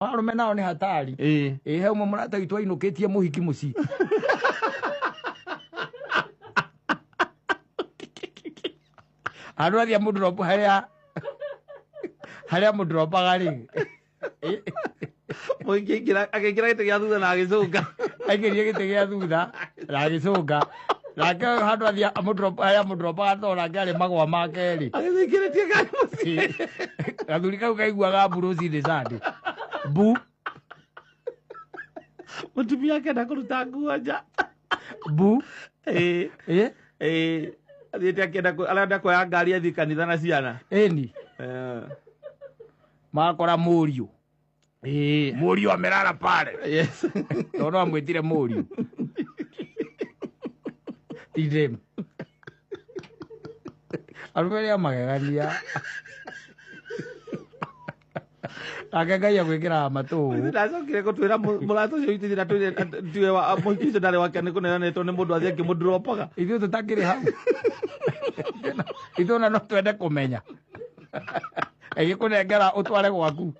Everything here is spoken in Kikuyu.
Arũme nao nĩ hatari. Ĩ he ũmwe mũrata witũ ainũkĩtie mũhiki mũciĩ. Andũ athiĩ amũndrop harĩa amũndropaga rĩ. Mũhiki akĩingĩra gĩtĩ gĩa thutha na agĩcũnga. Aingĩrie gĩtĩ gĩa thutha na agĩcũnga. Nake handũ athiĩ amũndrop harĩa amũndropaga tondũ nake arĩ magwa make rĩ. Agĩthingĩrĩtie ngari mũciĩ. Gathuri kau kaiguaga mbu rũcinĩ Sunday. Mbu. Mũtumia akenda kũruta nguo nja. Mbu. Ĩĩ. Ĩ? Ĩĩ. Athiĩte akĩenda arenda kuoya ngari athiĩ kanitha na ciana. Ĩni. Makora mũriũ. Mũriũ amerara pale. Yes. Tondũ amwĩtire mũriũ. Ti dem. Arũme arĩa magegania. Nake Ngai agwĩkĩraga matũ. Ndacokire gũtwĩra mũrata ũcio witũ njĩra twĩre tiwe wa mũhiki ũcio ndarĩ wake nĩ kũneanĩtwo nĩ mũndũ athiĩ akĩmũndropaga. Ithuĩ tũtakĩrĩ hau. Ithuĩ ona no twende kũmenya. Ĩgĩkũnengera ũtware gwaku.